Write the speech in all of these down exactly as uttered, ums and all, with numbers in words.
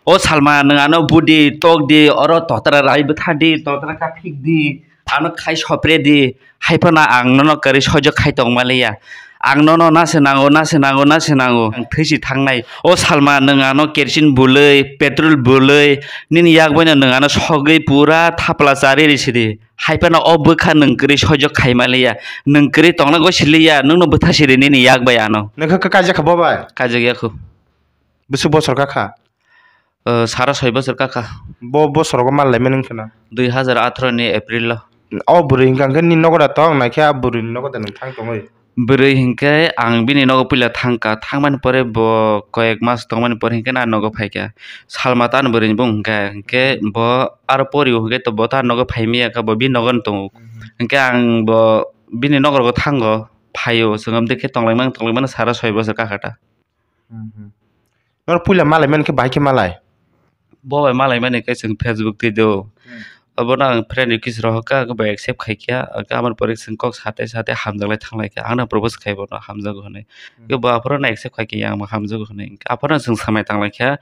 O Salma, nwng ano budi tok di, oro totra rai bwtha di, totra kaphik di, ano khai sopre di, hai phano ang nono kwrwi soijo khai tong maliya. Ang nono na se nango, na se nango, na se nango. Ang thwi si thangnai. O Salma, nwng ano kerosene bwlwi, petrol bwlwi, nini yak bai no nwng ano sogwi pura thapla chari ri sidi. Hai phano o bwkha nwng kwrwi soijo khai maliya. Nwng kwrwi tongna goi siliya, nwng no bwtha sidi nini yak bai ano. Nwng khe kaijak kha bo bai? Kaijak ya khu. Bwswk bosor kha kha? O, sara soi bosor kha kha. Bo bosor rogo mal lai mani wngkha na? Dui hazar atharo ni April o. O bwrwi hwnkha hwnkhe nini nogo da tong, naikhe a bwrwi ni nogo da nwng thang tongwi? Bwrwi hinkhe ang bini nogo puila thangkha, thangmani pore bo koyek mas tongmani pore hinkhe na nogo phaikha. Salma tani bwrwi ni bung hinkhe, hinkhe bo aro pori o hinkhe to bo ta nogo phai maya kha, bo bini nogo no tongo. Mhm. Hinkhe ang bo bini nogo rogo thango, phaio, chwng amtwi khe tonglaimani, tonglaimani sara soi bosor kha kha ta. Mhm. Noro puila malai mani khe bahai khe malai? Bo bai malai mani khe chwng Facebook twi do. Hmm. Obono ang friend request rohor kha, bo accept khai kha. Ang khe aboni pore chwng kok sate sate hamjak lai thang lai kha. Ang no propose khai bono hamjago hwnwi. Hmm. Khe bo aphuru no accept khai kha, ang bo hamjago hwnwi. Aphuru no chwng samai tang lai kha.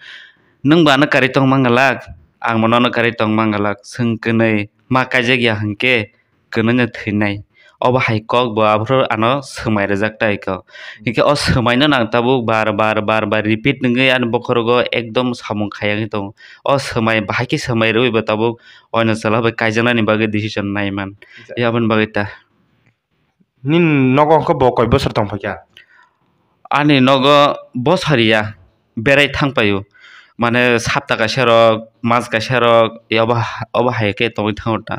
Nwng bo ano kwrwi tong man glak, ang bo nono kwrwi tong man glak. Chwng kwnwi ma kaijak ya hwnkhe, kwnwi no thwinai. Obo hai kok bo aphuru ano swmai rijak tai kok. Hinkhe o swmai no nang tabuk bar bar bar bar repeat wngwi ani bokhorogo ekdom samung khaya wngwi tongo. O swmai bahai khe swmai rwui bo tabuk oino chwla bai kaijaknani bagwi decision nai man. Ja. Aboni bagwi ta. Nini nogo hwnkhe bo koi bosor tong phaikha? Ani nogo bosor ya. Berai thang paio. Mane sapta kaisa rok, mas kaisa rok, e obo ha-, obo hai khe tongwi thango ta.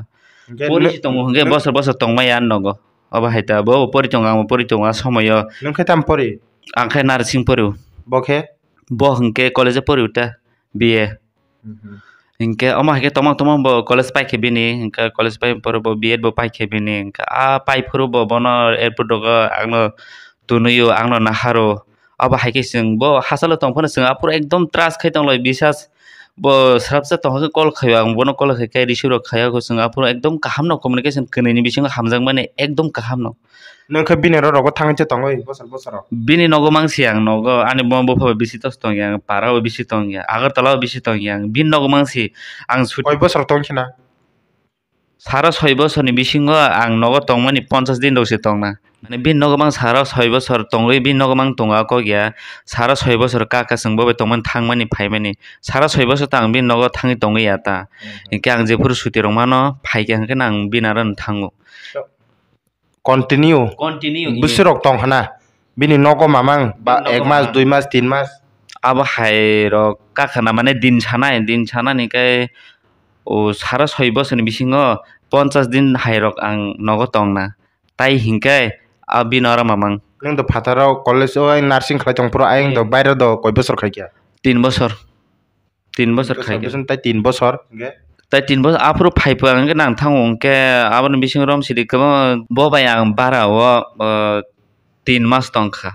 Hingke Pori nw-, si tongo hingke nw- bosor bosor tongmaya ang nogo. Obo hai ta, bo pori tongo, ang pori tongo a somoyo. Nwng khe tam pori? Ang khe nursing pori. Bo khe? Bo hingke college o pori ta, B A. Mhm. Hingke omo hai khe tongma tongma bo college pai khe bini, hingke college pai pore bo B Ed bo pai khe bini, hingke a pai phuru bo bono airport rogo ang no tunui o, ang no nahar o. Abo hai khe chwng bo hachalo tong phano chwng aphuru ekdom trust khai tong lai, bisas bo srapsa tong khe call khai o, ang bono call khai khe receive rok khai o, chwng aphuru ekdom kaham no communication kwnwi ni bisingo hamjak mani ekdom kaham no. Nwng khe bini oro rogo thangwi se tongwi bosor bosor rok? Bini nogo mang si ang nogo, ani buma bupha bai bisi tos tong ya, ang para o bisi tong ya, Agartala o bisi tong ya, ang bini nogo mang si ang. Koi bosor tong khe na? Saro soi bosorni bisingo ang nogo tongmani ponchas din rok se tongna. Mane bini nogo mang saro soi bosor tongwi bini nogo mang tongo a kok ya. Saro soi bosor kaka chwng bo bai tongmani thangmani phaimani. Saro soi bosor ta ang bini nogo thangwi tongwi ya ta. Mhm. Hinkhe ang jephuru suti rok mano phaikha hinkhe ang bini aro no thango. So, continue. Continue. Bwswk rok tong khna? Bini nogo mamang ba ek mas, dui mas, tin mas. Abo hai rok kakhana mane din sanai, din sanani khe o sara soi bosoni bisingo ponchas din hai rok ang nogo tongna. Tai hinkhe a bini oro mamang. Nwng to phataro college o nursing khlai tong phuru ayang to baire do koi bosor khai kha? Tin bosor. Tin bosor khai khe. Bosor, tai tin bosor, hingke? Tai tin bosor, aphuru phai pha hingke nang thango, hingke aboni bisingo rom sidi kwbangma, bo bai ang bara o, o, tin mas tong kha.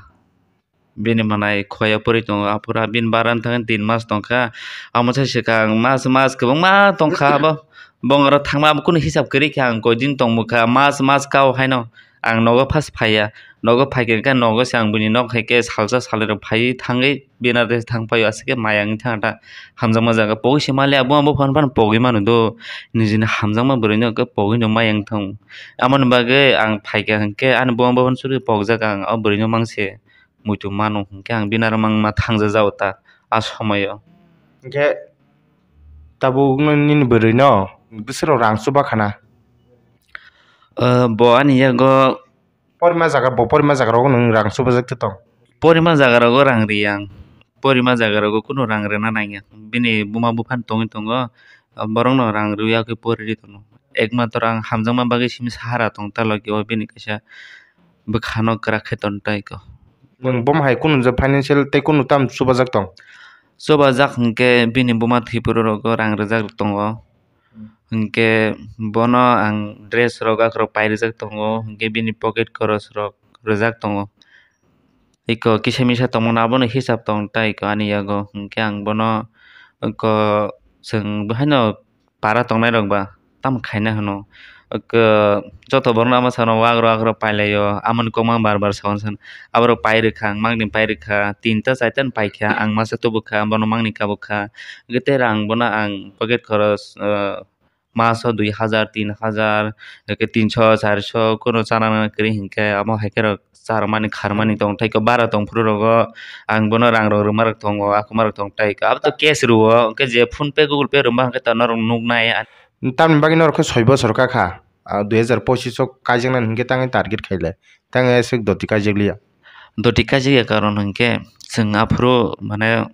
Bini manai khoya pori tongo, aphuru bini bara wng thangkhe tin mas tong kha. Amo sai swkang mas, mas kwbangma tong kha abo. Bong oro thangma abo kunu hisab kwrwi khe ang koi din tong bwkha, mas, mas kao haino. Ang nogo first phaiya, nogo phaikhe hwnkhe nogo se ang buini nok hai khe salsa salnwi rok phaiwi thangwi bini aro thang paio, aswk khe maya wngwi thang ta hamjakma jaga pogwi se maliya, bo ang buphang phano pogwi mano do, nijini hamjakma bwrwino hwnkhe pogwi no maya wng thang. Amoni bagwi ang phaikha hwnkhe ani bo ang buphang churi pokjak ang o bwrwino mang se muitu mano hwnkhe ang bini aro mang ma thangjajago ta a somoyo. Hwnkhe tabuk nini bwrwino bwswk rok rang chuba khana? Eh, bo ani yago. Porima jaga, bo porima jaga rogo nwng rang chubajak tong? Porima jaga rogo rang ri ang. Porima jaga rogo kunu rang rwna nangya. Bini buma buphano tongwi tongo, borokno rang rwya khe pori ri tongo. Ekmatro ang hamjakma bagwi simi sahara tong ta logi o bini kaisa bwkhano kwrak khe ton tai kho. Nwng boma hai kunu je financial tei kunu tam chubajak tong? Chubajak hwnkhe bini buma thwi phuru rogo rang rwjak tongo. Hwnkhe bono ang dress rok akhorok pai rwjak tongo, hwnkhe bini pocket khoroch rok rwjak tongo. Eko kisa misa tongmani abono hisab tong tai eko ani yago, hwnkhe ang bono eko chwng haino para tongnai rok ba tamo khaina hwno. Joto borok no ama sano wagrok wagrok pailaio, amoni kokma bar bar saui san. Aborok pai rwkha, ang mangni pai rwkha, tinta chaita ni paikha, ang masa tubukha, bono mangni kabukha. Hwnkhe tei rang bono ang pocket khoros, ah, maso dui hazar, tin hazar, hwnkhe tinso, charso, kuno chana nang kwrwi hinkhe amo hai khe rok charmani kharmani tong tei bara tong phuru rogo ang bono rang rok rwma rok tongo, akhuma rok tong tai. Abo to cash rwo, hwnkhe je PhonePe, Google Pay rwma hwnkhe to norok nuknai. Tamni bagwi norok khe soi bosor kakha, ah, dui hazar pochish o kaijaknani hinkhe tangwi target khailai, tangwi aswk doti kaijakliya. Doti kaijakya karon hinkhe chwng aphuru mane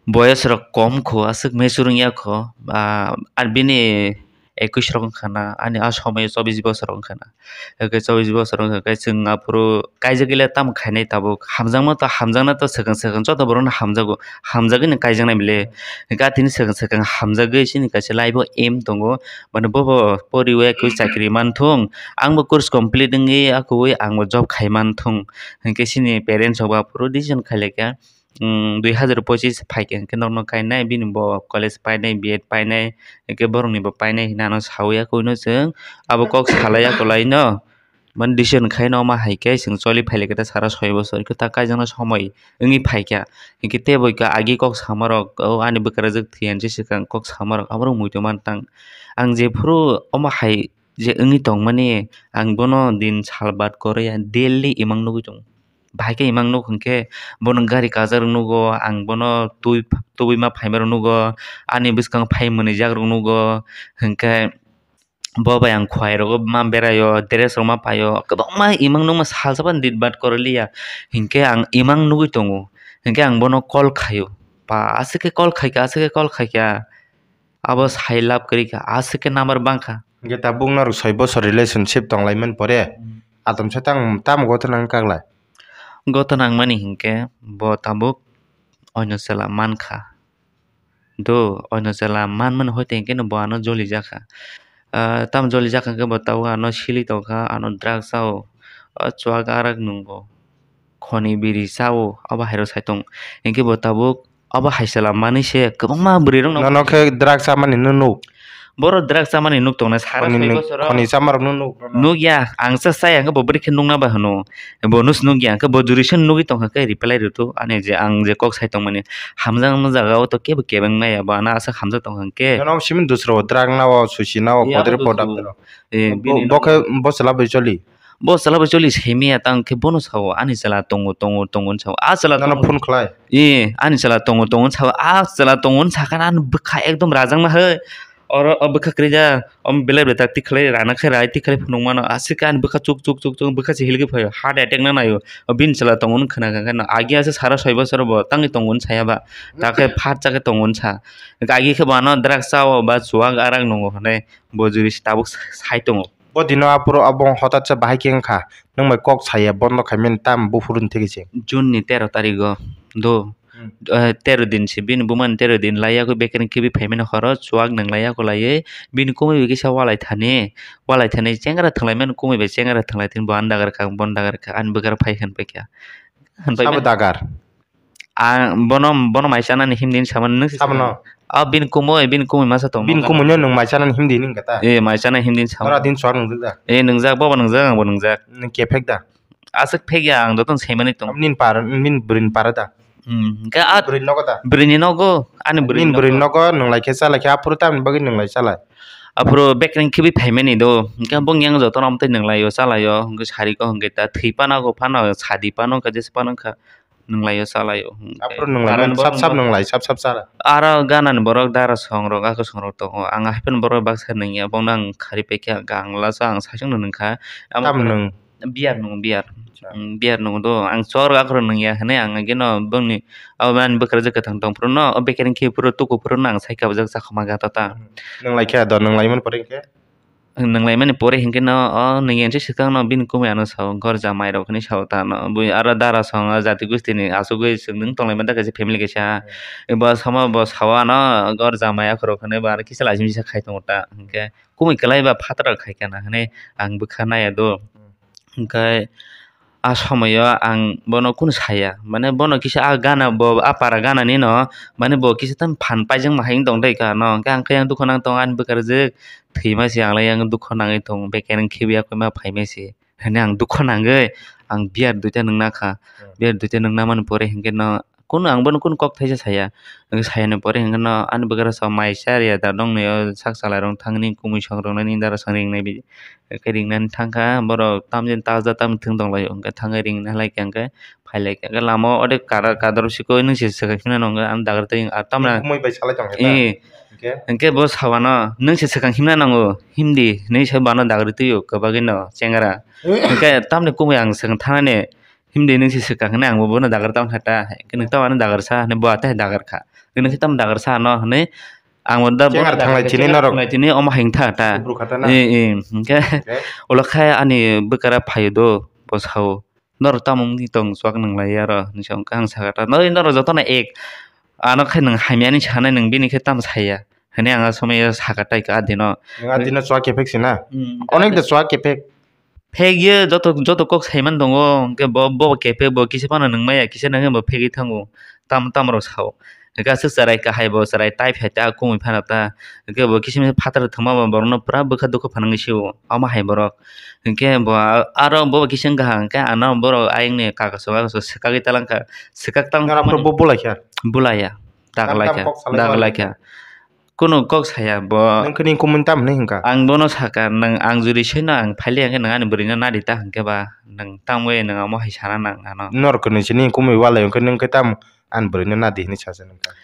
boyos rok kom kho, aswk mechur wngya kho, ah, ar bini ekush rok wngkha na, ani a somoi o chobbish bosor wngkha na. Hwnkhe chobbish bosor wngkha khe chwng aphuru kaijakle tamo khainai tabuk, hamjakma to, hamjakna to swkang swkang joto borok no hamjago, hamjagwi no kaijaknai bile. Hwnkhe atini swkang swkang hamjagwi chini kaisa life o aim tongo, mane bobo poriwi ekoi chakri manthung, angbo course complete wngwi akoi angbo job khai manthung, hwnkhe chini parents rok bo aphuru decision khailaikha. Dui hazar pochish phaikhe hwnkhe nokno kainai, bini bo college painai, B Ed painai, hwnkhe borokni bo painai hinwi ano sawi ya koino chwng abo kok salai ya kwlaino. Mane decision khaino omo hai khe chwng choli phailaikhe ta sara soi bosor khe ta kaijakna somoi wngwi phaikha. Hwnkhe tei bo khe agi kok samarok, o ani bwkrajwk thwiyani se swkang kok samarok aborok muitu mantang. Ang jephuru omo hai je wngwi tongmani, ang bono din sal bad kwrwi ya daily imang nugwi tongo. Bahai khe imang nuk hwnkhe bono gari kajak rok nugo, ang bono twi, twi ma phaima rok nugo, ani bwskang phai mwnwijak rok nugo, hwnkhe bo bai ang khwlai rogo ma beraio, dress rok ma paio, kwbangma imang nukma salsa phano din bad kwrwi liya, hwnkhe ang imang nugwi tongo, hwnkhe ang bono call khaio, ba aswk khe call khaikha, aswk khe call khaikha. Abo sai love kwrwi kha, aswk khe number bang kha. Hwnkhe tabuk norok soi bosor relationship tong lai mani pore, hmm, atomsa tang tamo gotho nang kak lai? Gotho nang mani hinkhe bo tabuk oino chwla man kha. Do, oino chwla man mani hoite hinkhe no bo ano joli jak kha. Ah, tamo joli jak kha hinkhe bo tabuk ano sili tong kha, ano drugs o, o chuak arak nungo, khoni biri cha o, abo hai rok sai tong. Hinkhe bo tabuk Obo hai chwla manwi se kwbangma bwrwi rok no. Nono khe drug chamani no nuk. Boro drug chamani nuk tongnai sara soi bosoro. Khoni chama rok no nuk. Nuk ya, ang cha chaya hwnkhe bo bwrwi khe nukna ba hwno. Bo nus nuk ya, hwnkhe bo juri se nugwi tongkha khe reply rwtu. Ani je ang je kok sai tongmani, hamjakma jaga o to kebo kebeng maya, bo ano aswk hamjak tongkha hwnkhe. Nono simi dusra o drug na o, susi na o, ya, kodre bo product dusra o. Eh, bo, bini bo khe bo chwla bai choli. Bo chwla bai choli simi ya, tang khe bono sao, ani chwla tongo, tongo, tongo, sao. A chwla nono tongo. Phone khlai. E, ani chwla tongo, tongo, sao. A chwla tongo, sakha na, ani bwkha ekdom rajakma hai. Oro, o bwkha kwrwi ja, o belai belai tak tik khlai, rana khe rai tik khlai phunuk mano. Aswk ani bwkha chuk, chuk, chuk, chuk, bwkha se hilgwi phaio. Heart attack na naio. O bini chwla tongo, wng khna kha khe no. Agi ase sara soi bosoro bo, tangwi tongo, wng saya ba. Ta khe phat cha khe tongo, wng sa. Agi khe bo ano drug cha o ba chuak arak nungo hwnwi bo juri se tabuk sai tongo. Bo dino aphuru abo hothat se bahai khe wngkha, nwng bai kok saya bondo khaimani tamo buphuru ni thikhe se. June ni tero tarigo do, hmm, eh, tero din se bini buma ni tero din laiya khe bekereng khibi phaimani horo chuak nang laiya khe laiwi bini kumui bai kisa walai thani, walai thani chengra thwnglaimani kumui bai chengra thwnglai thani bo ano dagar kha, bono dagar kha, ani bwkha phai hwn paikha. Hwn paimani. Sabo dagar? A, bono, bono mai chanani himdi hinwi samani nwng se. Abono? A, bini kumui, bini kumui masa tong. Bini kumui no nwng mai chanani himdi hinwi wngkha ta? E, mai chanani himdi hinwi sama. Ora din chuak nwngjak da? E, nwngjak, bobo nwngjak, angbo nwngjak. Nwng kephek da? Aswk phek ya, ang jotono saimani tong. Nini para, nini bwrwini para da? Hmm, hwnkhe a bwrwini nogo da? Bwrwini nogo, ani bwrwini nogo. Nini bwrwini nogo, nwng lai khe cha lai khe, aphuru tamni bagwi nwng lai cha lai? Aphuru bekereng khibi phaimani do, hwnkhe bongni ang jotono amtwi nwng lai o, cha lai o, hwnkhe sari kok hwnkhe ta thwi phano, kok phano, sadi phano, hwnkhe jesa phano wngkha. Nwng lai o, cha lai o. Aphuru nwng lai mani sap sap nwng lai, sap sap cha lai. Aro ganani borok dara song rok, ako song rok tongo. Ang hai phano borok baksa nwng ya, bono ang khari paikha, gang la cha ang saichung no nwng kha. Tam nwng? Beer nwng, beer. Acha. Mm, beer nwng do. Ang chor rok ako rok nwng ya hwnwi ang ageno bongni abo ani bwkrajwk kwthang tong phuru no, o bekereng khe phuru tuku phuru no ang sai kabujak chakhuma ga tota. Nwng lai kha do, nwng lai mani pore khe? Nwng lai mani pore hinkhe no, o nwng ya se swkang no bini kumui ano sao, gor jamai rok hinwi sao ta no. Bui aro dara song o jati gusti ni achugwi chwng nwng tong lai mani ta kaisa family kaisa. Hmm. Bo sama bo sao ano gor jamai ako rok hinwi bo aro kisa laising bisa khai tongo ta. Hinkhe kumui kwlai ba phataro khai kana hinwi ang bwkha naiya do. Hmm. Hinkhe A somoyo ang bono kunu saya, mane bono kisa a gana bo a para gana nino, mane bo kisa tam phan paijak ma hai wng tong dai ka no, hwnkhe ang khe yang dukha nang tong ani bwkha rwjak thwima se ang lai yang dukha nangwi tong, bekereng khibiya khe ma phaima se. Hwnwi ang dukha nangwi ang beer duita nwngna kha. Hmm. Beer duita nwngna mani pore hinkhe no kunu ang bono kunu kok thaisa saya. Hwnkhe sayani pore hinkhe no ani bwkha rok sa mai chariya da nongni o sak salai rok thangni kumui song rok nini dara sang ringnai bi. Hwnkhe ringnani thangkha borok tamjani taja tamni thwng tonglaio hwnkhe thangwi ringna laikha hwnkhe phailaikha. Hwnkhe lama o odek kadar kadar sikoi nwng se swkang himna nongkha ani dagar twi ang tamna. Kumui bai salai tongkha ta? Ee. Hwnkhe? Hwnkhe bo sawano nwng se swkang himna nango himdi hinwi se bono dagar twio kwbagwino chengra. Hwnkhe tamni kumui ang swkang thanani himdi nwng se swkang hinwi ang bo bono dagar tong kha ta. Hwnkhe nwng tamani dagar sa hinwi bo athe dagar kha. Nwng se tamo dagar sa ano hinwi ang bo da bono chengra dagar thanglai kha, tini chengra norok. Thanglai tini omo hai wng tha ta. Kubru kha ta na? Ee, ee. Hwnkhe hwnkhe? Ulo khe ani bwkara phaio do bo sao. Norok tamo wngwi tong chuak nwnglai aro hinwi sa hwnkhe ang sakha ta. Noi norok jotono ek. Ano khe nwng hamya hinwi sanai nwng bini khe tamo saya? Hinwi ang a somoi sakha tai ka adino. Nwng adino chuak kephek sina? Hmm. Onek da chuak kephek. Phek ye joto, joto kok saiman tongo, hwnkhe bo, bo kephek bo kisa phano nwng maya, kisa nangkhe bo phegwi thango. Tam, tam rok sao. Hwnkhe aswk chwrai kahai bo chwrai tai phai ta kumui phano ta. Hwnkhe bo kisim phatar thwngma bo borokno pura bwkha dukha phanangwi sio. Omo hai borok. Hwnkhe bo a-, aro bo kisa wngkha hwnkhe ano borok ayangni kaka swk swkagwi talangkha. Swkak talangkha. Nang aphuru mani bo bulaikha? Bulaiya. Tam tam Daglaikha. Kok salai Daglaikha. Kunu kok saya bo. Nwng khe nini kumui tamo hinwi hwnkha? Ang bono sakha, nwng ang juri sino ang phailiya khe nwng ani bwrwino nadi ta hwnkhe ba, nwng tamo bai nwng amo hai sana nang ano. Norok kwnwi se nini kumui walai hwnkhe nwng khe tamo ani bwrwino nadi hinwi sacha nwng kha?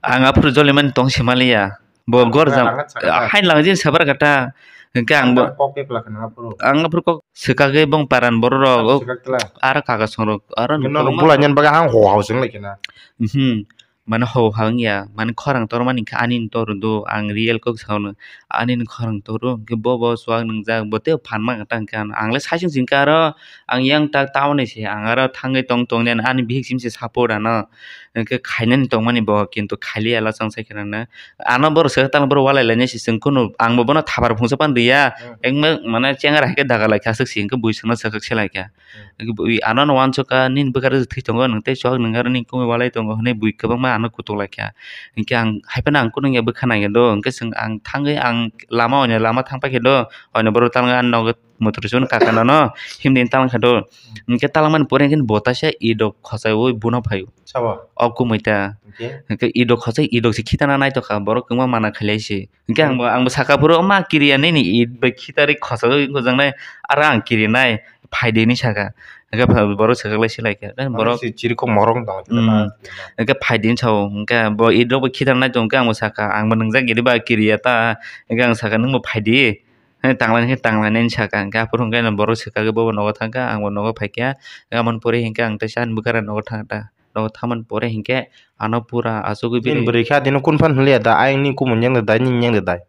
Ang aphuru jolimani tong se maliya. Bo gorjam. Ang khe sakha ta. Hain lang jin sabar kata. Hwnkhe ang bo. Ang kok khe pla kha nang aphuru. Ang aphuru kok swkagwi bong paran borok rok. Swkak tla. Aro kaka songrok aro. Nini norok bulainani bagwi ang ho hao se wng lai khe na. Mhm. Mane ho ha wngya, mane khorang tormani khe ani ni tor do, ang real kok sao no, ani ni khorang toro, hwnkhe bo bo chuak nwngjak, bo tei phan mangkha ta hwnkhe ano, ang le saichung singkha aro, ang yang tak town ni se, ang aro thangwi tong tong nini ani bihik simi se support ano, hwnkhe khainani tongmani bo, kintu khailiya lachang sai kheno, ano borok se tang borok walai lainai se chwng kunu, ang bo bono thapar phungsa pan riya, Hmm. Ekma mane chengra hai khe daga lai kha, aswk se hwnkhe bui swkno swkak se lai kha. Hmm. Bui ano no uansukha, nini bwkha rwjak thwi tongo, nwng tei chuak nwng aro nini kumui walai tongo hwnwi bui kwbangma ano kutuk lai kha. Hinkhe ang hai phano ang kunu wngya bwkha naiya do, hinkhe chwng ang thangwi ang lama oino lama thang paikhe do, oino borok talnga ano nogo motor chun kaka nono himdi talangkha do. Hinkhe talangmani pore hinkhe bo taisa idok khochaiwi buna phaio. Sabo? O kumui ta. Hinkhe? Hinkhe idok khochai idok se khitana naitokha, borok kwbangma mana khailai se. Hinkhe ang bo, ang bo saka phuru, "Ma kiriya nini it bai khitarwi khochajagwi wngkha jang nai, aro ang kirinai, phaidi," hinwi saka. Hinkhe borok swkak lai se lai kha. Borok si chirikhok morok wng tong khe. Hmm. Hinkhe phaidi hinwi sao, hinkhe bo it rok bai khitar nai tong khe ang bo saka, "Ang bo nwngjak giri ba kiriya ta," hinkhe ang saka, "Nwng bo phaidi," hinkhe tanglai hinkhe tanglai nai hinwi saka. Hinkhe aphuru hinkhe borok swkagwi bobo nogo thang kha, ang bo nogo phai kha, aboni pore hinkhe ang teisa ani bwkha rok nogo thang kha. Nogo thamani pore hinkhe ano pura achugwi bini. Bini bwrwi khe adino kun phan hwnliya da, ayang ni kumui yang da dai, nini yang da dai.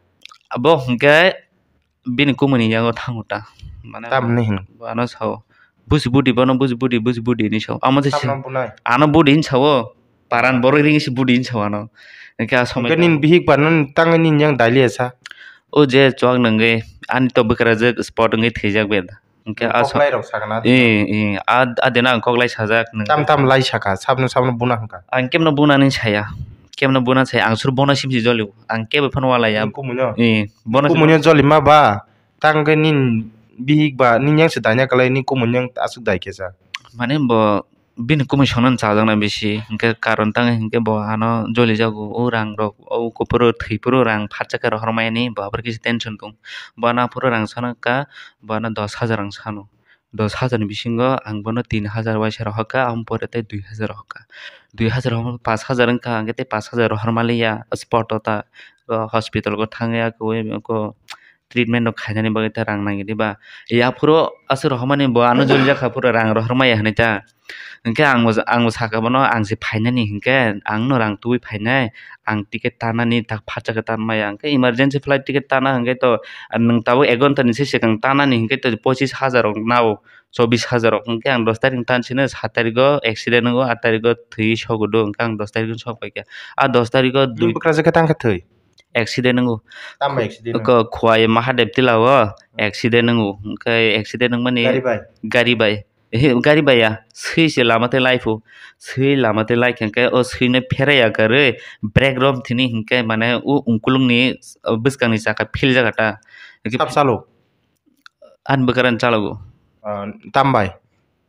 Abo hinkhe bini kumui ni yango thango ta. Mane tamni hino? Ano sao. Busi budi bono busi budi, busi budi hinwi sao. Amo se tamno bunai? Ano budi hinwi sao. Paran borok ring se budi hinwi sao ano. Hinkhe a somoi hinkhe nini bihik ba nini tangwi nini yang dai liya sa? O je chuak nangwi ani to bwkra je spot wngwi thwijak be da. Hinkhe a koklai rok sakna. Ee, ee, a, a dina ang koklai sajak nwng. Tam tam lai saka, sabno sabno buna hwnka. Ang kemno bunani saya. Kemno buna saya, ang sur bono simsi jolio. Ang kebo phano walaya. Nini kumui no? Ee, bono. Kumui no joli ma ba, tang khe nini bihik ba, nini yang se daina kalai, nini kumui yang aswk dai khe sa. Mane bo bini kumui songno chajaknai bisi, hinkhe karon tang hinkhe bo ano joli jago, o rang rok, o kuphuru thwi phuru rang phatsa khe rohor maya ni, bo aphuru kisa tension tong. Bo ano aphuru rang sana kha, bo ano dos hajar rang sano. Dos hajar ni bisingo ang bono tin hajar waisa rohor kha, aboni pore tei dui hajar rohor kha. Dui hajar rohor, pash hajar wngkha, ang khe tei pash hajar rohor maliya, spot o ta, o hospital o thangya, ko, ko treatment rok khainani bagwi ta rang nangya diba? Yaphuru aswk rohormani bo ano joli jakha, phuru rang rohor maya hinwi ta. Hinkhe ang bo, ang bo sakha bono, ang se phainani hinkhe, ang no rang tubui phainai, ang ticket tanani tak phatsa khe tan maya, hinkhe emergency flight ticket tana hinkhe to, nwng tabuk ek ghonta ni se swkang tanani hinkhe to pochis hajar rok nao. Chobis hajar rok, hinkhe ang dos tarikh ni tan sino, sat tarikh o accident wngo, at tarikh o thwi sogo do, hinkhe ang dos tarikh o sok paikha. A dos tarikh o dui. Nwng bwkrajak khe tang khe thwi? Accident wngo. Tamo accident wngo? Ko Khwai Mahadev tila o accident wngo, hinkhe accident wngmani gari bai? Gari bai. Ehe, gari bai ya, swi se lama tei lai phu. Swi lama tei lai khe, hwnkhe o swi no pherai ya kwrwi, brake rom thini hinkhe mane o ungkulukni, o bwskangni chakha phil jaga ta. Sap salo? Ani bwkrani chalogo. Ah, tam bai?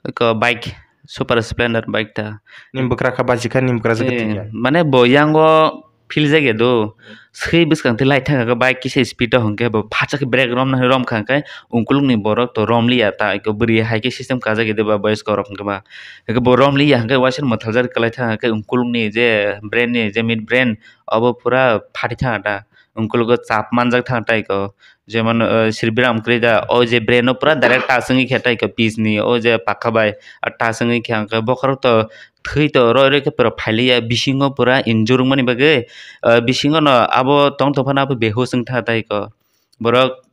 Eko bike, Super Splendor bike ta. Nini bwkra kha bachikha, nini bwkra se Eh, kwtwikya. Mane bo yango phil jagya do. Swi bwskang tei lai thangkha bike kisa speed o hwnkhe bo phatsa khe brake romna hwnwi romkha hwnkhe ungkulukni borok to romliya ta eko bwrwi hai khe system kajak ya de ba boyos korok hwnkhe ba. Eko bo romliya hwnkhe waisa mwthaljak kwlai thangkha hwnkhe ungkulukni je brain ni je mid brain obo pura phati thangkha ta. Ungkulugo chap manjak thangkha ta eko. Jemon, eh, Sri Biram kwrwi da, o je brain o pura direct touch wngwi khe tei khe pis ni o je pakha bai, ah, touch wngwi khe ang khe bokhorok to thwi to roi roi khe pura phailiya, bisingo pura injure wngmani bagwi, ah, bisingo no abo tong tong phano abo behush wng tha tei khe borok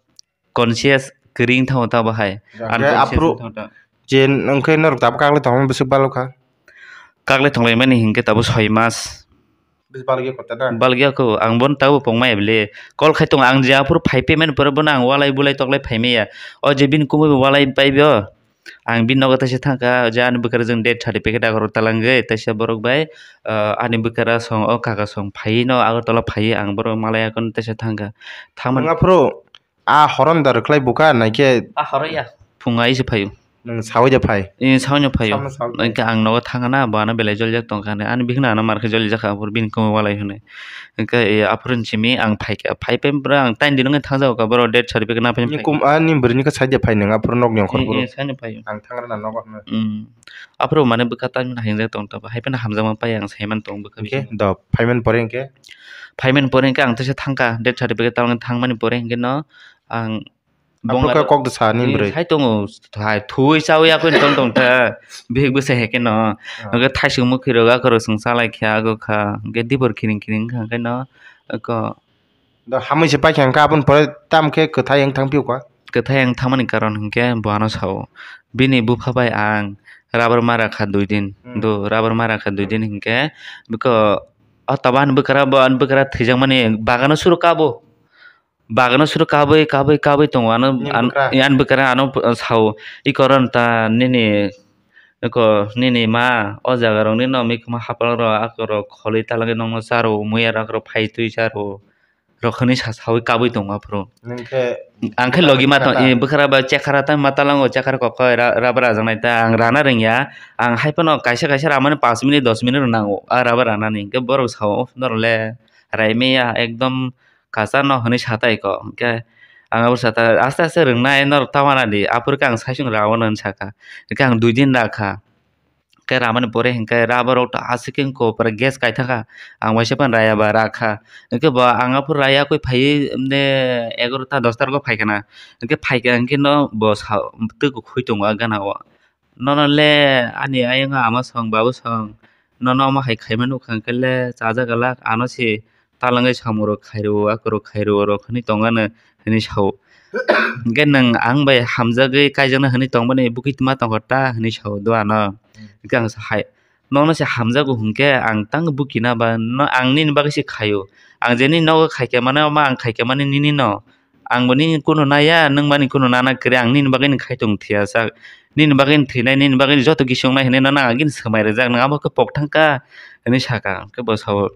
conscious kwrwi wng thango ta bo hai, Hwnkhe unconscious aphuru wng thango ta. Je wngkhe norok tabuk kaklai tongma bwswk balokha? Kaklai tonglaimani hinkhe tabuk soi mas. Bwswk balokya kota da? Balokya kho, ang bono tabuk pongmaya bile. Call khai tongo, ang je aphuru phai phaimani pore bono ang walai bulai toklai phaimaya. O je bini kumui bo walai paibio. Ang bini nogo teisa thangkha, je ani bwkra jwng death certificate agarok talangwi, teisa borok bai, ah, ani bwkra song, o kaka song phaiwi no Agartala phaiwi ang borok malaya kono teisa thangkha. Thangmani Nwng aphuru A horon da rwkhlai buka naikhe? A horo ya. Phung ai se phaio. Nwng sawi da phai? Ee, sawi no phaio. Samo sawi. Hwnkhe ang nogo thangna, bo ano belai jolijak tongkha hinwi. Ani bihikno ano mar khe jolijak kha, aphuru bini kwmwi walai hwnwi. Hwnkhe, ee, aphuru simi ang phaikha. Phai phai pura ang taini dino wngkhe thangjago kha, borok death certificate na phai Ni phai. Kum, a, ni bwrwini khe sawi da phai nwng, aphuru nok ni ongkhor Ee, phuru. Ee, sawi no phaio. Ang thangrwna nogo hwnwi. Mm. Aphuru mane bwkha tamni hinjak tong tabuk. Hai phano hamjakma pai ang saiman tongo bwkha bising. Hwnkhe do, phaimani pore hwnkhe? Phaimani pore hwnkhe ang teisa thangkha, death certificate talangwi thangmani pore hwnkhe no ang Aphuru khe kok da sa nini bwrwi? Sai tongo, hai thuwi chawi yakwi tong tong ta, bihik bwsai hai khe no. Ah. Hwnkhe thaisung mwkhwi rok akhoro chwng chalai kha, ago kha, hwnkhe dibor khiring khiring wngkha hwnkhe no, eko. Da hamwi se paikha hwnkhe aboni pore tamo khe kwthai wng thang phiyokha? Kwthai wng thangmani karon hwnkhe bo ano sao, bini bupha bai ang rubber mara kha dui din, Hmm. do rubber mara kha dui din hwnkhe bwkha o tobo ani bwkra bo ani bwkra thwijakmani bagano suru kabo, bagano suru kabui kabui kabui tongo ano Ni an- bwkra? Ani bwkra ano sao, i koron ta nini eko nini ma o jaga rok ni no mikma hapal rok akorok kholi talangwi nokno charo muya rok phai twi charo. Rok hwnwi sa sawi kabui tongo aphuru. Nwng khe Ang khe logi ma tong, bwkhara i bwkhara ba chekhara ta ma talango, chekhara kok khe ra-, rubber rajak nai ta, ang rana rwngya. Ang hai phano kaisa kaisa ramani panch minute, dos minute rok nango, a rubber ranani. Hwnkhe borok sao, "Norok le rai maya, ekdom kacha no," hwnwi sa tai kho. Hwnkhe ang abo sa ta, "Aste aste rwngnai, norok ta wana di." Aphuru khe ang saichung raono hwnwi saka. Hwnkhe ang dui din rakha. Khe ramani pore hwnkhe rubber rok to aswk wngkha, pura gas kaithakha, ang waisa phano raya ba rakha. Hwnkhe bo ang aphuru raya khe phaiwi, emne egarota dosta rok phaikha na. Hwnkhe phaikha hwnkhe no bo sa-, twi kwkhwi tongo a gana o. Nono le ani ayang ama song babu song, nono omo hai khaima nukha hwnkhe le chajagalak, ano se talangwi samung rok khairwo, akorok khairwo rok hwnwi tongano hwnwi sao. Hwnkhe nwng ang bai hamjagwi kaijakna hwnwi tongmani bukitwma tongkha ta hwnwi sao do ano. Hmm. Hwnkhe ang sa hai, "Nono se hamjago hwnkhe ang tang bukina ba no ang nini bagwi se khaio. Ang je nini nogo khaikha mano, omo ang khaikha mani nini no. Ang bo nini kunu naya, nwng bani kunu nana kwrwi, ang nini bagwi ni khai tong thwiya sak. Nini bagwi ni thwinai, nini bagwi ni joto kisi wngnai hwnwi nono ang agini swmai rwjak, nwng abo khe pok thangkha," hwnwi saka. Hwnkhe bo sao,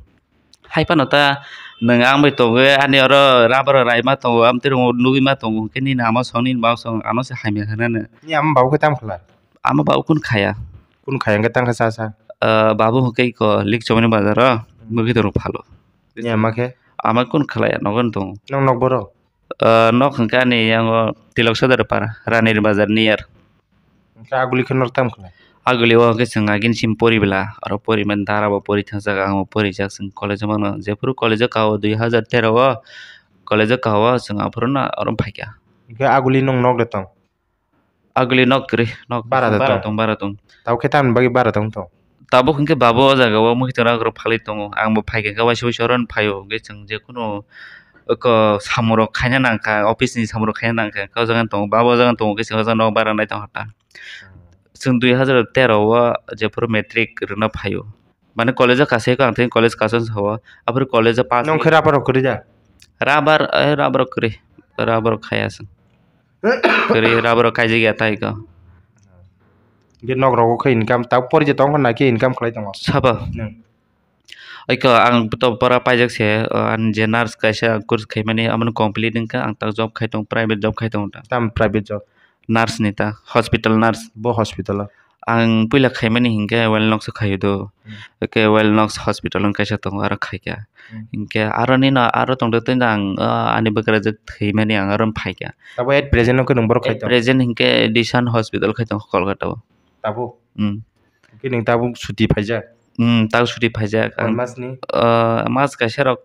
Hai phano ta nwng ang bai tongo, ani oro rubber rok raima tongo, amtwi rwngo nugwi ma tongo, hwnkhe nini ama song, nini baba song, ano se hamya hwnano. Ni ama babu khe tamo khlai? Ama babu kun khaya. Kun khaya hwnkhe tangkha cha cha? Ah, babu hwnkhe iko Likchomani bazaro, hmm, mwkhwtwng rok phalo. Ni ama khe? Ama kun khlaiya, nogo tongo. Nong nok boro? Ah, nok hwnkhe ani yango Tilok Sodar para, Ranir Bazar near. Hwnkhe aguli khe norok tamo khlai? Aguli o hwnkhe chwng agini simi pori bwla, oro pori mani dara bo pori thangsa, ang bo porijak chwng college o mano. Jephuru college o kao dui hazar tero o, college o kao chwng aphuru no oro phaikha. Hwnkhe aguli nwng nok de tong? Aguli nok kwrwi, nok bara de bara tong? Tong, bara tong. Tabuk khe tamni bagwi bara tong tong? Tabuk hwnkhe babo o jaga o mwkhwtwng rok phalwi tongo. Ang bo phaikha khe waisa waisa oro no phaio. Hwnkhe chwng jekhunu oko samung rok khaina nangkha, office ni samung rok khaina nangkha. O jaga tongo, babo o jaga tongo, hwnkhe chwng o jaga nok bara nai tongkha ta. Hmm. Chwng dui hazar tero o jephuru matric rwna phaio. Mane college o kasa eko ang thani college kasa sao. Aphuru college o pass. Nwng khe rubber rok kwrwi da? Rubber, eh, rubber rok kwrwi. Rubber rok khaya chwng. Kwrwi rubber rok khaijak ya tai ko. Hwnkhe nok rogo khe income tak pori je tong khe nai khe income khlai tongo. Sabo. Nwng. Oiko ang to pora paijak se, o, ang je nurse kaisa course khaimani, amoni complete wngkha, ang tak job khai tongo, private job khai tongo ta. Tam private job? Nurse ni ta, hospital nurse. Bo hospital o? Ang puila khaimani hinkhe Wellnox o khaio do. Hmm. Oke, Wellnox hospital wng kaisa tongo, aro khaikha. Hmm. Hinkhe aro nino aro tongtwtwi no ang, o, ani bwkrajwk thwimani ang aro phaikha. Abo at present o khe nwng borok khai tongo? At present hinkhe Disan hospital khai tongo Kolkata o. Tabuk? Hmm. Hwnkhe nwng tabuk suti phaijak? Hmm, tabuk suti phaijak. Hor ang, mas ni? Ah, mas kaisa rok.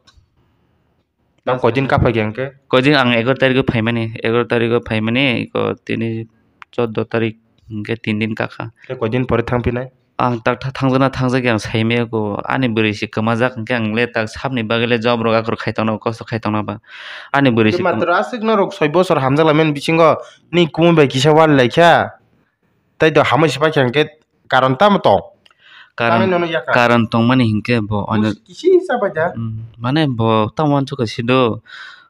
Tabuk koidin kaphai khe hwnkhe? Koidin ang egaroh tarikh o phaimani, egaroh tarikh o phaimani, eko tini chordo tarikh hwnkhe tin din kakha. Tei koidin pore thangphinai? Ang tak tha-, thangjakna thangjakya ang saimaya ko, ani bwrwi se kwmajak hwnkhe ang le tak sabni bagwi le job rok akwrwk khai tongna, kosto khai tongna ba. Ani bwrwi se kwma-, matwr aswk norok soi bosor hamjak laimani bisingo ni kumui bai kisa wal laikha. Tai do hamui se paikha hwnkhe karon tamo tong? Karon, tamni nono yakha? Karon tongmani hinkhe bo oino kisi sa bai da. Mm, mane bo tamo wansukha sido.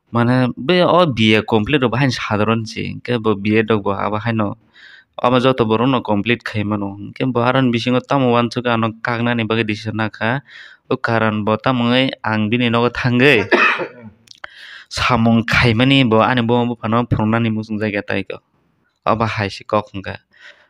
Mane be o B A complete rok bo haino sadharon se. Hinkhe bo B A rok bo abo haino omo joto borok no complete khai mano. Hinkhe bo aroni bisingo tamo wansukha ano kaknani bagwi decision nakha. O karon bo tamo wngwi ang bini nogo thangwi samung khaimani bo ani buma buphano phunuknani muchungjak ya tai kok. Obo hai se kok hwnkha.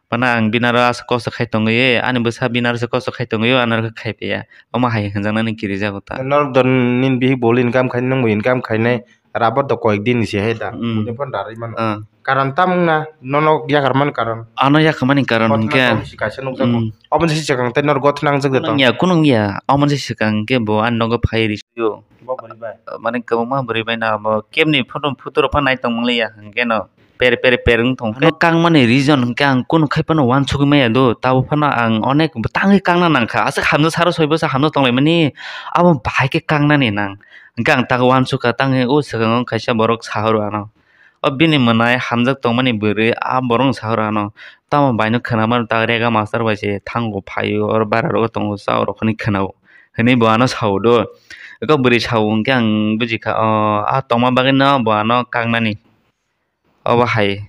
Phano ang bini aro aswk kosto khai tongwi, ani bwsa bini aro se kosto khai tongwi, ano khe khai paiya. Omo hai hwnjaknani kirijago ta. Norok do nini bihik bo income khai, nwng bo income khainai, rubber do koyek din ni se hai da. Mm. Bini phone rarwi mano. Ah. Karon tamo wngna, nono yakar mani karon. Ano yakar mani karon hwnkhe. Kothoma tamo si kaisa nukjago. Mm. Omo se swkang tei norok gotho nangjak de tong. Kunung ya, kunung ya. Omo se swkang khe bo ani nogo phai rw sio. Bo bwrwi bai. Mane kwbangma bwrwi bai no abo kebni photo, photo rok phano nai tong manliya hwnkhe no. Per per per wng tong khe. Ano kangmani reason hwnkhe ang kunu khai phano wansugwi maya do, tabuk phano ang onek tangwi kangna nangkha, aswk hamjak saro soi bwsa hamjak tonglaimani, abo bahai khe kangnani nang. Hwnkhe ang tak wansukha, tangwi o swkango kaisa borok sahoro ano, o bini mwnai hamjak tongmani bwrwi a borokno sahoro ano, tamo baino khwnamano tak rega master bai se thango phaio, oro bara rogo tongo, cha rok hinwi khwnao, hinwi bo ano sao do. Eko bwrwi sao hwnkhe ang bujikha, o a tongma bagwino bo ano kangnani. Obo hai.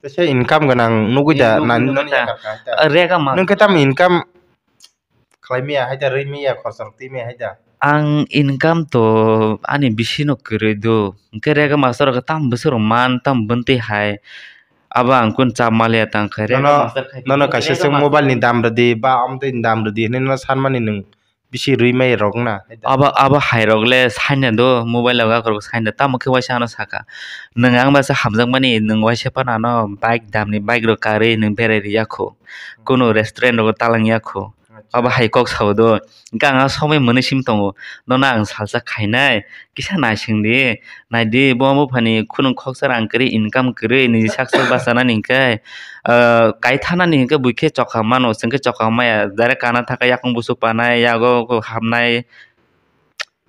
Teisa income gwnang nugwi da, nani nani yakar kha hai da. Rega ma. Nwng khe tamo income khlai maya hai da, rwi maya, khorsa rok twi maya hai da. Ang income to ani bisi no kwrwi do. Hwnkhe rega master rok tamo bwswk rok man, tamo bwntwi hai. Abo ang kun chap maliya tang khe. Nono, rega master khai nono kaisa rega se master mobile ni dam rwdi ba amtwi ni dam rwdi hinwi no sanmani nwng. Bisi rwi mai rok na. Abo, abo hai rok le saina do, mobile o gakhorok saina, tamo khe waisa ano saka, "Nwng ang bai se hamjakmani, nwng waisa phano ano bike damni, bike rok karwi nwng berai rwya kho, kunu restaurant rogo talang ya kho." Acha. Abo hai kok sao do. Hwnkhe ang a somoi mwnwi sim tongo, nono ang salsa khainai, kisa naising di. Naidi, bo buphani khunung khoksa rang kwrwi, income kwrwi, nini sak sak bachanani hinkhe, ah, kai thanani hinkhe buikhe chokha mano, chwngkhe chokha maya, direct kana thangkha yakung busu panai, yago hamnai,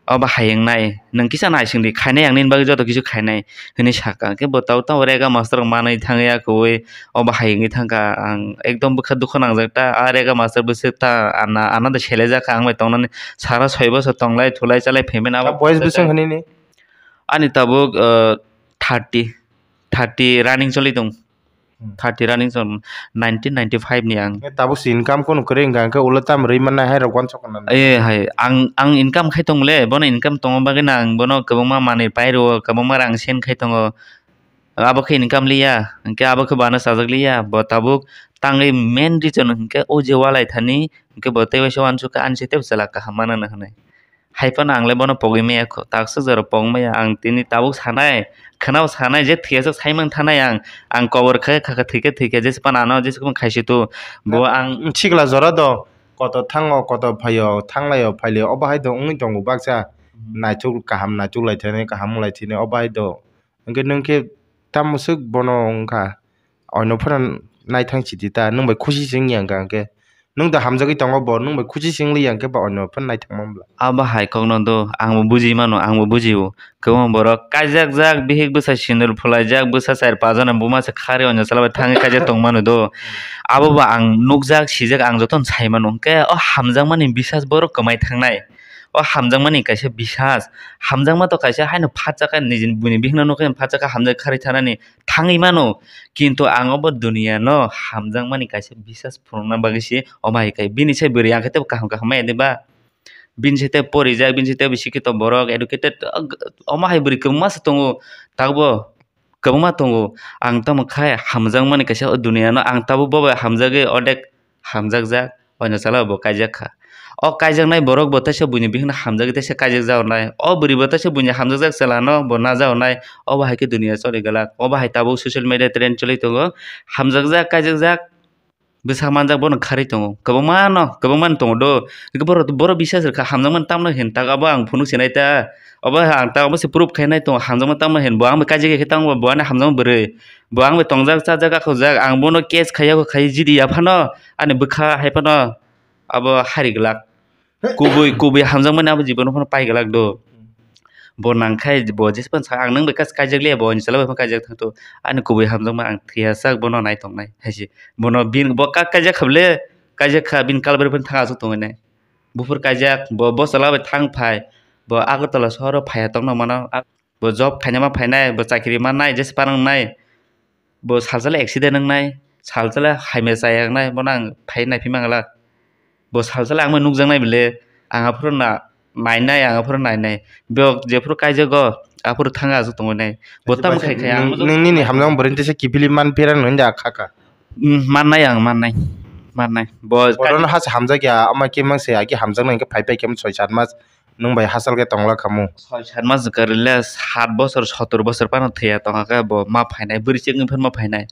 obo hai wngnai, nwng kisa naising di, khainai ang nini bagwi joto kisu khainai, hinwi sakha. Hinkhe bo tau tau rega master rok manwi thangya kwrwi, obo hai wngwi thangkha, ang ekdom bwkha dukhu nangjak ta, a rega master bwswk ta, ana, ana da selai jak kha, ang bai tongnani sara soi bosor tonglai thulai chalai phaimani abo. Boys bwswk hinwi ni? Ani tabuk, ah, thirty, thirty running choli tong. Hmm. Thirty running choli, nineteen ninety-five ni ang. Eh, tabuk si income kunu kwrwi wngkha, hwnkhe ulo tamo rwi mannai hai rok uansuk nani. Eh, hai, ang, ang income khai tong le, bono income tongma bagwi no ang bono kwbangma manwi pai rwo, kwbangma rang send khai tongo. Abo khe income liya, hwnkhe abo khe bo ano chajak liya, bo tabuk tangwi main reason hwnkhe o je walai thani, hwnkhe bo tei waisa uansuk kha, ani se tei bwsala kaham manana hinwi. Hai phano ang le bono pogwi maya kho, takswk jora pogwi maya. Ang tini tabuk sanai, khwnao sanai je thwiyaswk saimang thanai ang. Ang kobor khe kha kha thwikhe thwikhe jesa phano ano jesa phano khaisi tu. Bo ang sikla jora do, kotor thango, kotor phaio, thanglaio, phailio, obo hai do wngwi tongo baksa. Hmm. Naithok kaham naithok lai thani, kaham wng lai thani, obo hai do. Hwnkhe nwng khe tamo swk bono wngkha? Oino phano naithang sidi ta, nwng bai khusi se wngya hwnkha hwnkhe. Nwng da hamjagwi tongo bo, nwng bai khusi se wngliya hwnkhe ba oino phano naithangma bwla. Abo hai kokno do, angbo buji mano, angbo bujio. Kwbangma borok kaijak jak bihik bwsa sindur phulaijak, bwsa char paanch jona buma se kharwi oino chwla bai thangwi kaijak tongmano do. Abo bo ang nukjak, sijak, ang jotono sai mano. Hwnkhe o hamjakmani bisas borok kwmai thangnai. O hamjakmani kaisa bisas, hamjakma to kaisa haino phatsa kha, nijini buini bihikno nukha phatsa kha hamjak kharwi thanani thangwi mano, kintu ang obo duniya no hamjakmani kaisa bisas phunukna bagwi se omo hai khe bini sai bwrwi ang khe teibo kaham kaham maya de ba? Bini sai tei porijak, bini sai tei sikito borok educated, omo hai bwrwi kwbangma se tongo, tabukbo kwbangma tongo. Ang tamo khai hamjakmani kaisa o duniya no ang tabuk bo bai hamjagwi odek hamjakjak, oino chala bo kaijak kha. O kaijaknai borok bo teisa buini bihikno hamjagwi teisa kaijakjak nai, o bwrwi bo teisa buini hamjakjak chwla no bo najak nai, obo hai khe duniya choli glak, obo hai tabuk social media trend choli tongo, hamjakjak kaijakjak. Bwsa manjak bono kharwi tongo, kwbangma no, kwbangma no tongo do. Hwnkhe borok, borok bisas rwkha, hamjakmani tamno hin tak abo ang phunuk sinai ta. Obo ang ta obo se proof khainai tongo, hamjakmani tamno hin bo ang bai kaijak khe tamo bo ani hamjakma bwrwi. Bo ang bai tongjak, chajak, akhojak, ang bono case khaiya, khai jidi ya phano, ani bwkha hai phano abo hari glak. Kubui, kubui hamjakmani abo jibono phano pai glak do. Bo nangkhai bo jespan sa ang nang bai kas kaijak le bo hinwi chala bai phano kaijak thangto. Ani kubui hamjakma ang thwiya sak bono nai tongnai hai se. Bono bin bo kak kaijak kha bwle, kaijak kha bini kalbari phano thang aswk tongo nai. Buphur kaijak bo, bo chala bai thang phai. Bo Agartala sohoro phaiya tongno mano. Bo job khaina ma phainai, bo chakri mannai, jespan wngnai. Bo salsale accident wngnai, salsale haimya chaya wngnai, bono ang phai naiphi manglak. Bo salsale ang bai nukjaknai bile, ang aphuru na nainai, ang aphuru nainai. Bo jephuru kaijago, aphuru thang aswk tongo nai. Bo tamo khai khai ang nung, nung nini hamjak bwrwi tesa kiphilwi man pera nung da kha kha. Mm, mannai ang, mannai, mannai. Bo bono hasa hamjak ya, ama khe mang se, aki hamjak nang khe phai phai khe soi sat mas. Nwng bai hachal khe tongla khamu. Soi sat mas kwrwile sat bosor, sotor bosor phano thwiya tongkha khe bo ma phainai, bwrwi chiknwi phano ma phainai.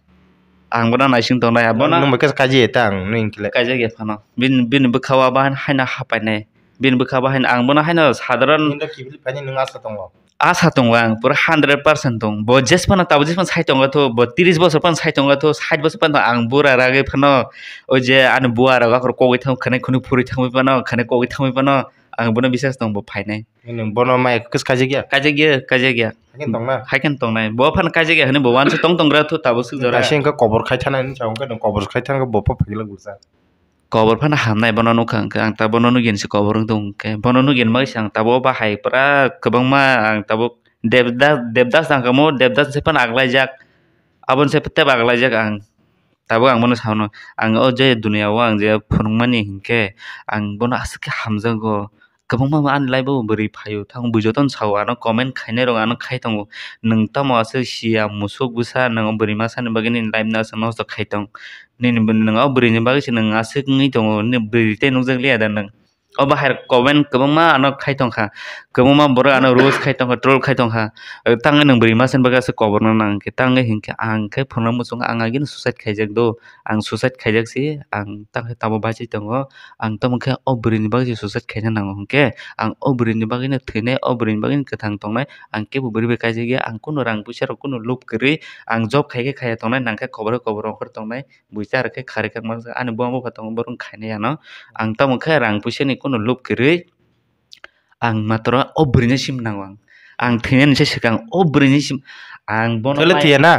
Ang bono naising tongnai, abo no. Nwng bai khe kaji eta ang, nwng kile. Kaijak ya phano. Bini, bini bwkha o abo haino hapainai. Bini bwkha abo haino ang bono haino sadharon. Nini kiphilwi phaini nwng asa tongo. Asa tongo ang, pura hundred percent tong. Bo jes phano, tabo jes phano sai tongo tho, bo tris bosor phano sai tongo tho, sait bosor phano ang bura ragwi phano, o je ani bua rok akhor kogwi thang, khani khunui phuri thangwi phano, khani kogwi thangwi phano, ang bono bisas tong bo phainai. Nini bono mai kwchwk kaijak ya? Kaijak ya, kaijak ya. Haikhe tong na? Haikhe tong nai. Bo phano kaijak ya hwnwi bo uansuk tong tong gra thu tabuk swk jora. Kaisa wngkha kobor khai thana hinwi sa wngkha, kobor khai thana bo pha phagila gwsa. Kobor phano hamnai bono nukha hwnkhe, ang ta bono nugini se kobor wng tong hwnkhe. Bono nugini bagwi se ang tabuk bahai pura kwbangma ang tabuk Devdas, Devdas nang kamo, Devdas se phano aglaijak. Aboni se tebo aglaijak ang. Tabuk ang bono sano, ang o je duniya o ang je phunukmani hinkhe ang bono aswk khe hamjago. Kwbangma ani life o bwrwi phaio, tamo bui jotono sao, ano comment khainai rok ano khai tongo. Nwng tamo aswk sia musuk bwsa, nwng o bwrwi masa ni bagwi nini life no aswk nosto khai tong. Nini bo nwng o bwrwi ni bagwi se nwng aswk wngwi tongo, nini bwrwi tei nukjak liya da nwng? O bahai rok comment kwbangma ano khai tongkha, kwbangma borok ano roast khai tongkha, troll khai tongkha. Tangwi nwng bwrwi masa ni bagwi aswk kobor no nang khe, tangwi hinkhe ang khe phunukna muchungo ang agini suicide khaijak do, ang suicide khaijak se, ang tangwi tamo bachai tongo, ang tamo khe o bwrwi ni bagwi se suicide khaina nango hinkhe, ang o bwrwi ni bagwi no thwinai, o bwrwi ni bagwi no kwthang tongnai, ang kebo bwrwi bai kaijak ya, ang kunu rang puisa rok kunu lob kwrwi, ang job khai khe khaiya tongnai, nang khe kobor khe kobor ongkhor tongnai. Buisa rok khe kharwi khe masa ani buma bupha tongo, borok khainai ano. Ang tamo khe rang puisa ni kunu lob kwrwi, ang matro o bwrwi no sim nango ang. Ang thwinani se swkang o bwrwi ni sim, ang bono thwile thwiya na?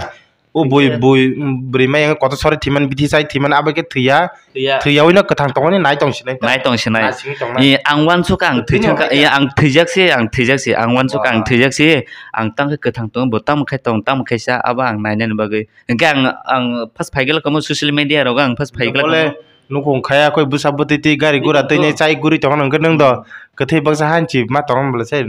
O bui, bui, bwrwi mai ang kotor sori thwiman, bithi sai thwiman, abo khe thwiya. Thwiya. Thwiyawi no kwthang tongmani nai tong sinai ta. Nai tong sinai. Nai singwi tongnai. Ang uansuk ang thwi thangkha, ang thwijak se, ang thwijak se, ang uansuk ang thwijak se, ang tang khe kwthang tongo, bo tamo khai tong, tamo khaisa, abo ang nainani bagwi. Hwnkhe ang, ang first phaikhe kamo social media rogo ang first phaikhe bole kamo. Nukhung khaya koi bwsa bwtwi twi gari gura twi nai chai guri tongo hwnkhe nwng do kwthwi baksa hanchi ma tongo bole se.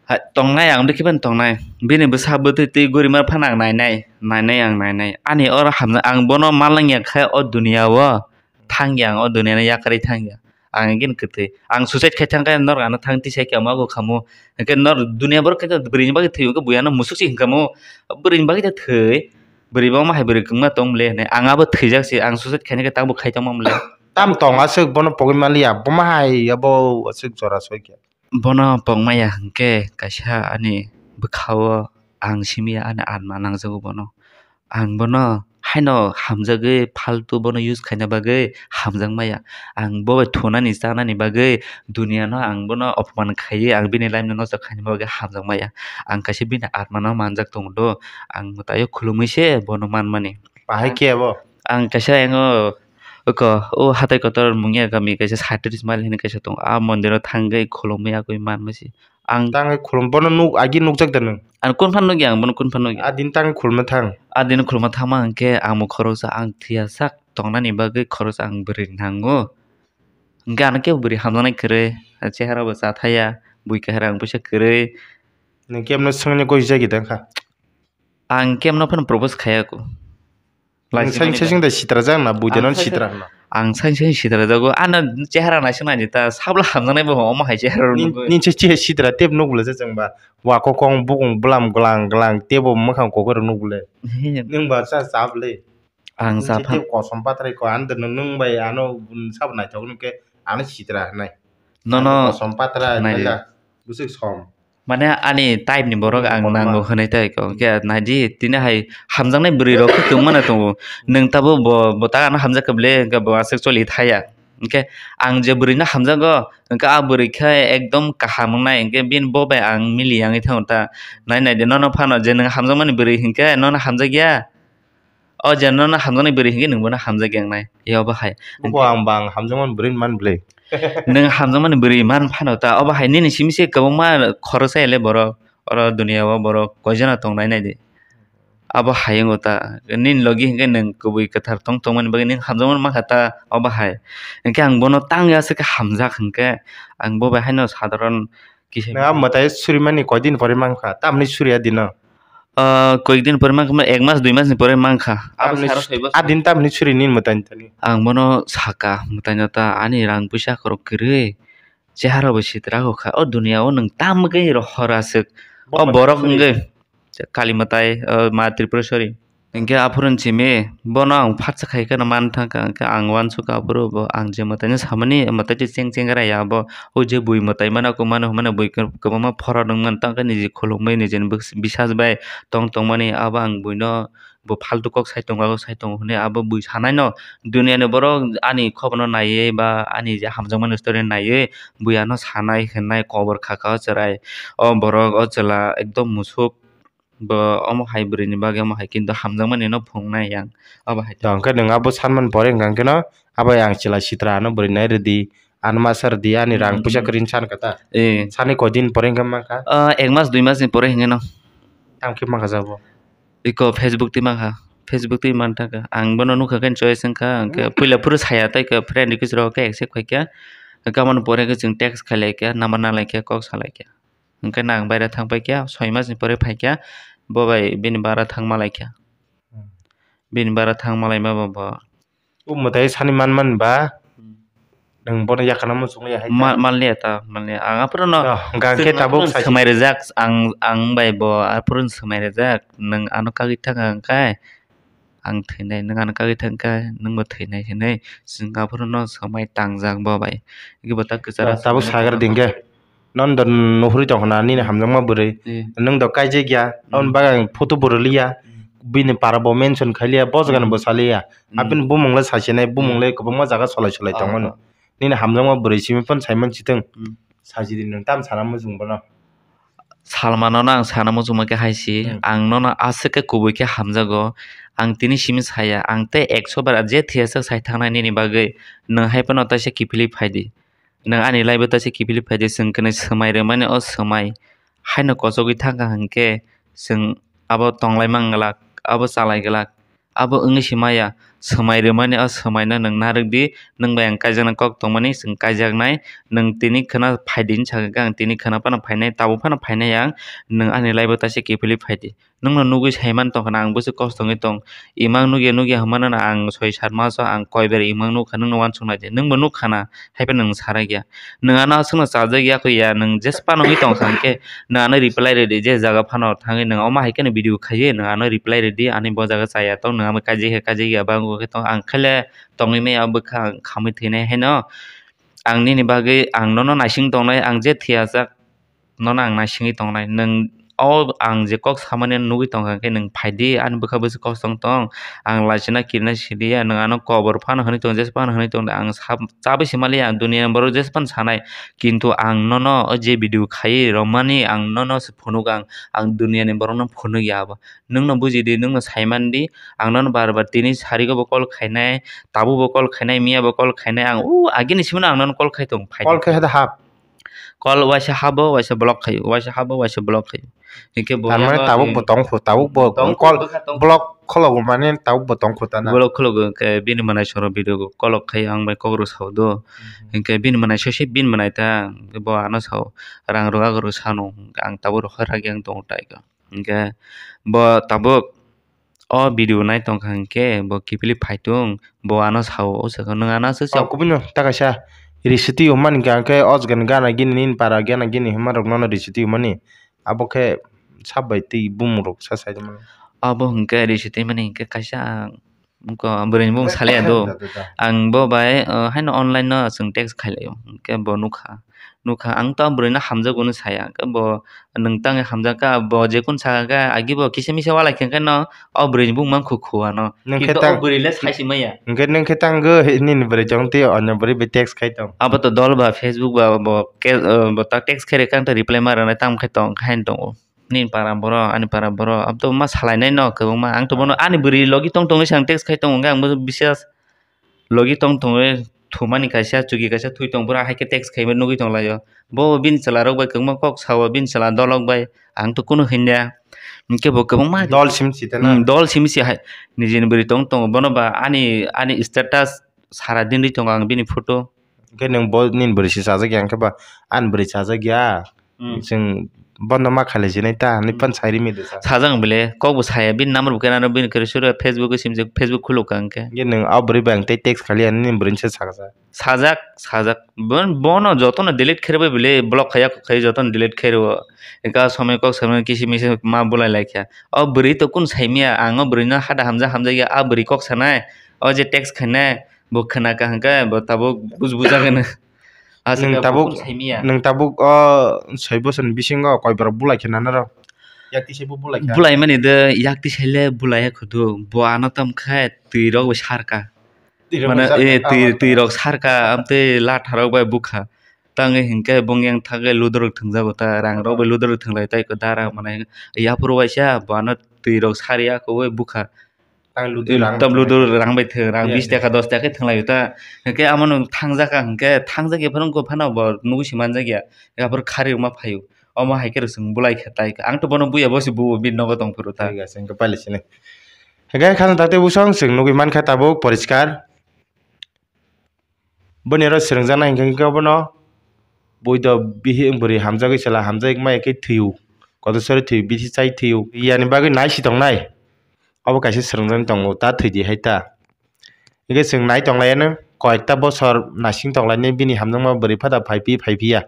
Hai, tongnai ang bwkhe bani tongnai. Bini bwsa bwtwi twi guri ma phano ang nainai, nainai ang nainai. Ani oro hamjak ang bono malangya khe o duniya o thangya ang o duniya no yakarwi thangya. Ang again kwthwi. Ang suicide khai thang khe norok ano thang twi sai khe amo abo khamu. Hwnkhe nor dunia borok khe bwrwi ni bagwi thwi hwnkhe buya no musuk se hwnkhamu. Bwrwi ni bagwi ta thwi. Bwrwi bo ma hai bwrwi kwngma tong mole hinwi. Ang abo thwijak se, ang suicide khaina khe tamo khai tongma mole. Tam tong aswk bono pogwi manliya. Bo ma hai abo aswk jora soi khe. Bono pokmaya hwnkhe kaisa ani bwkha o ang simi ya, ani atma nangjago bono. Ang bono haino hamjagwi, faltu bono use khaina bagwi hamjak maya. Ang bo bai thunani chanani bagwi duniya no ang bono opoman khaiwi ang bini life no nosto khaina bagwi hamjak maya. Ang kaisa bini atma no manjak tongo do. Ang mwtai o khulumui se bono manmani. Bahai khe abo? Ang kaisa eno Oko, o hatai kotor mungya kami kaisa satris mile hinwi kaisa tongo. A mondir o thangwi khulumwi yakwi manma se. Ang tangwi khulum, bono nuk, agi nukjak da nwng? Ang kun phan nukya, ang bono kun phan nukya. A din tangwi khulumna thang. A din khulumna thangma hwnkhe ang bo khoroksa ang thwiya sak tongnani bagwi khoroksa ang bwrwi nango. Hwnkhe ano kebo bwrwi hamjaknai kwrwi, chehara bo cha thaya, bui kahar ang puisa kwrwi. Nwng kebo no swngna goi jagi da wngkha? Ang kebo no phano propose khaya ko. Nwng sain sesing da sitra jak na, bui de no sitra na. Ang sain sesing sitra jago, ano chehara naising nai ta, sabla hamjaknai bo omo hai chehara rok nugwi. Nin se chehara sitra tep nuk bwle se chwng ba, wa kokong bukung bwlam glang glang tebo mwkhang kokoi rok nuk bwle. He. Nwng ba cha cha bwle. Ang cha phan. Tei kosom patrai ko, ano nwng, nwng bai ano, um, sabo naithok nung khe ano sitra hinai. Nono kosom patrai naidi. Bwswk som. Mane ani type ni borok ang nango hinwi tei ko. Hwnkhe naidi, tini hai hamjaknai bwrwi rok khe kwbangma no tongo. Nwng tabuk bo, bo ta ano hamjak kha bwle, hwnkhe bo aswk choli thaya. Hwnkhe ang je bwrwi no hamjago, hwnkhe a bwrwi khe ekdom kaham wngnai, hwnkhe bini bo bai ang mili yangwi thango ta. Nai naidi, nono phano je nwng hamjakmani bwrwi hwnkhe nono hamjakya. O je nono hamjaknai bwrwi hwnkhe nwng bono hamjakya wngnai. Abo hai. Buko ang bang hamjakmani bwrwi man bwle. Nwng hamjakmani bwrwi man phano ta. Obo hai nini simi se kwbangma khoroksa ele borok. Oro duniya o borok koijana tong nai naidi. Abo hai wngo ta. Nini logi hwnkhe nwng kubui kwthar tong tongmani bagwi nwng hamjakmani mankha ta. Obo hai. Hwnkhe ang bono tang ya se khe hamjak hwnkhe ang bo bai haino sadharon kisa. Nwng a mwtai surimani koidin pore mankha? Tamni suriya dino? Ah, koikdin pore mankha, ek mas dui mas ni pore mankha. Abo tamni saro su-, soi bosor. A din tamni suri nini mwtai ni thani? Ang bono saka, mwtai no ta ani rang puisa khorok kwrwi. Chehara bo sitra kha. O duniya o nwng tam wngwi rohor aswk. O borok wngwi. Kali mwtai, o ma Tripura sori. Hwnkhe aphuru simi bono ang phatsa khai kheno man thangkha, hwnkhe ang uansukha aphuru bo ang je mwtaino samani, mwtai twi cheng cheng rai ya bo, o je bui mwtai mano, kwmano hwnmano bui kwbangma phora nukmani tangkhe niji khulumwi nijini bwk-, bisas bai tong tongmani abo ang buino bo faltu kok sai tongo, kok sai tongo hwnwi abo bui sanaino duniani borok ani khobor no naiwi ba ani je hamjakmani story naiwi bui ano sanai hwnwi kobor kha kha o chwrai o borok o chwla ekdom musuk. Bo omo hai bwrwi ni bagwi omo hai kintu hamjakmani no phunuknai yang. Obo hai. To, hwnkhe nwng abo sanmani pore hwnkha hwnkhe no abo yang chwla sitra ano bwrwi nai rwdi, ano masa rwdi, ani rang puisa kwrwi san kha ta. Eh. Sani koi din pore hwnkhe mankha? Ah, ek mas dui mas ni pore hwnkhe no. Tamo khe mankha jabo? Iko Facebook twi mankha. Facebook twi man thangkha. Ang bono nukha khe choice wngkha. Hwnkhe puila phuru saya tei khe friend request rok khe accept khaikha. Hwnkhe aboni pore khe chwng text khailai kha, number nalai kha, kok salai kha. Hwnkhe nang baira thang paikha, soi mas ni pore phaikha, bo bai bini bara thang malaikha. Hmm. Bini bara thang malaima bo, bo. O mwtai sani man man ba, hmm, nwng bono yakana muchung ya hai ta? Ma-, manliya ta, manliya. Ang aphuru no, oh, hwnkha khe tabuk sai swmai rijak, ang, ang bai bo aphuru swmai rijak, nwng ano kagwi thang ang khai. Ang thwinai, nwng ano kagwi thang kha, nwngbo thwinai hinwi chwng aphuru no swmai tangjak bo bai. Hwnkhe bo ta kwcharo ta-, tabuk swmai sagar tongma dingkhe. Nono do nuhuri tongkha na nini hamjakma bwrwi. Eh. Nwng do kaijak ya, hmm, aboni bagwi ang photo bo rwliya. Hmm. Bini para bo mention khailiya, bo jaga ni, hmm, bo saliya. Hmm. Abini bumung le sasinai, bumung, hmm, le kwbangma jaga solai solai, ah, tongmano. Ah. Nini hamjakma bwrwi simi phano saiman sitwng. Hmm. Sajidi nwng tam sana muchung bono. Salmano no ang sana muchungma khe hai si, hmm, ang nono aswk khe kubui khe hamjago. Ang tini simi saya, ang tei ekso bar je thiyasa sai thangnai nini bagwi, nwng hai phano taisa kiphilwi phaidi. Nwng ani life o taisa kiphilwi phaidi, chwng kwnwi swmai rwmani o swmai haino kochogwi thangkha hwnkhe, chwng abo tonglai manglak, abo chalai glak. Abo wngwi se maya, swmai rwmani o swmaino nwng narwk di, nwng bai ang kaijaknai kok tongmani, chwng kaijaknai, nwng tini khwna phaidi hinwi sakha khe ang tini khwna phano phainai, tabuk phano phainai ang, nwng ani life o taisa kiphilwi phaidi. Nwngno nugwi saiman tongkha na ang bwswk kosto wngwi tong, imang nukya nukya hwnmano na ang soi sat maso ang koiber imang nukha, nwngno uansuk naidi, nwngbo nukha na? Haiphano nwng sarakya. Nwng ano aswkno chajak ya kho ya, nwng jesphano wngwi tong kha hwnkhe nwng ano reply rwdi, je jaga phano thangwi nwng omo hai kheno video khaiwi nwng ano reply rwdi, ani bo jaga chaya tong, nwng amo kaijak ya, kaijak ya, bangwi khe tong, ang khaile tongwi maya bwkha, ang khamwi thwinai haino. Ang nini bagwi, ang nono naising tongnai, ang je thwiyajak, nono ang naisingwi tongnai, nwng o ang je kok samani nugwi tongkha, hwnkhe nwng phaidi, ani bwkha bwswk kosong tong, ang laisina kirina siliya, nwng ano kobor phano hwnwi tong, jesa phano hwnwi tong, ang sab-, chabwi se maliya, ang duniani borok jesa phano sanai, kintu ang nono o je video khaiwi romani, ang nono se phunuk, ang, ang duniani borokno phunukya abo. Nwngno bujidi, nwngno saimandi, ang nono bar bar tini sarigo bo call khainai, tabuk bo call khainai, miya bo call khainai, ang o agini simi no ang nono call khai tong, phai Call khe hada hap. Call waisa habo, waisa block khaio, waisa habo, waisa block khaio. Hinkhe bo Tamani yango tabuk ang bo tongkho, tabuk bo tongkho, call bwkha tongkho. Block khologo mani tabuk bo tongkho tana. Block khologo, hinkhe bini mwnai soro video call khaio, ang bai kok rw sao do. Mhm. Hinkhe bini mwnai sosi bini mwnai ta, hinkhe bo ano sao, rang rw, ag rw sano, ang tabuk rw kha ragi ang tongo tai kha. Hinkhe bo tabuk o video nai tongkha hinkhe bo kiphilwi phaitung, bo ano sao, o swkang nwng ano aswk Ang sao. Kubui no ta kaisa risiti hwnmani hwnkha, hwnkhe o jaga ni gana gini nini para gana gini hwnma rok nono risiti hwnmani, abo khe sab bai twi bumung rok sa sai mano. Abo hwnkhe risiti mani hwnkhe kaisa ang wngkha bwrwi ni bumung Bai salya do. Da, da, da. Ang bo bai, uh, haino online no chwng text khailai o, hwnkhe bo nukha. Nukha, ang to bwrwi no hamjakgo hwnwi saya, hwnkhe bo nwng tangwi hamjakha, bo jekun sakha khe, agi bo kisa misa walai khe, hwnkhe no o bwrwi ni bung mankhu khu ano. Nwng khe Kintu o tang-, bwrwi le sai si maya. Hwnkhe nwng khe tangwi nini bwrwi chong twi onyo bwrwi bai text khai tong. Abo to dol ba Facebook ba bo ke-, eh, bo ta text khe rwkha, ang to reply ma rwnai, tamo khe tong, haino tongo. Nini para borok, ani para borok, abo to ma salainai no kwbangma. Ang to bono ani bwrwi logi tong tongwi se ang text khai tongo, hwnkhe ang bo bisas logi tong tongwi thumani kaisa chuki kaisa thwi tong, bwrwi hai khe text khaima nugwi tong laio. Bo bini chwla rok bai kwbangma kok sao, bini chwla dolok bai, ang to kunu hinya. Hinkhe bo kwbangma Dol sim si tana. Hmm, dol simi se hai nijini bwrwi tong tongo, bono ba ani, ani status sara din ri tongo ang bini photo. Hwnkhe nwng bo nini bwrwi se chajak ya, hwnkhe ba ani bwrwi chajak ya. Hmm. Chwng bono ma khailai sinai ta, hinwi Hmm. phano sai rimi de sa. Sajak bele, kok bo saya, bini number bo khe nang, bini khe sura Facebook o simjak, Facebook khuluk ka hwnkhe. Hwnkhe nwng o bwrwi bai ang tei text khali, ani nini bwrwi se sakha sa. Sajak, sajak. Bon-, bono jotono delete khe rwbai bele, block khaiya, khaiya jotono delete khe rwo. Eka somoi kok samani kisi misi ma bulai lai kha. O bwrwi to kun saimya, ang o bwrwi no hada hamjak hamjak ya, a bwrwi kok sanai, o je text khainai, bo khna ka hwnkhe, bo tabuk buj bujak hwno. Aswk Nwng ka tabuk, bukhuk saimaya. Nwng tabuk o soi bosor ni bisingo koi borok bulai khe nana rw? Yak twi saibo bulai kha. Bulai mani de, yak twi saile bulai ya khudu. Bo ano tam khe twi rok bo sarka. Twi rok Mane, bo sarka, eh, twi, twi rok sarka, amtwi latha rok bai bukha. Tangwi hinkhe bong yang thagwi ludo rok thwngjago ta, rang rok bai ludo rok thwnglai tai ko dara mane. Yaphuru waisa bo ano twi rok sari ya khe bai bukha. Tang ludu rang Tam ludu rang bai thwng, rang Yes, bis taka, yes. dos taka khe thwnglaio ta. Hwnkhe amo no thangjak ka hwnkhe, thangjak ya phano wngkha phano bo nugwi se manjak ya. Aphuru khari rwma phaio. Omo hai khe rw chwng bulai khe tai kha. Ang to bono buya bo se buo, bini nogo tong phuru ta. Thik ase, hwnkhe pailai sini. Hwnkhe khana tate bwsong chwng nugwi mankha tabuk poriskar. Boni oro swrwngjaknai hwnkhe, hwnkhe obono buido bihi bwrwi hamjagwi chwla hamjagwi maya khe thwio. Kotor sori thwio, bithi chai thwio. Yani bagwi nai si tongnai. Obo kaisa swrwngjaknai tongo, ta thwidi hai ta. Hwnkhe chwng nai tonglaiyano, koyekta bosor naising tonglainai bini hamjakma bwrwi phada phai phi, phai phiya.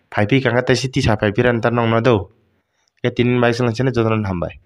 Phai phi kha khe teisa tisa phai phirani ta nokno do. Hwnkhe tini bai chwng sini jotono hambai.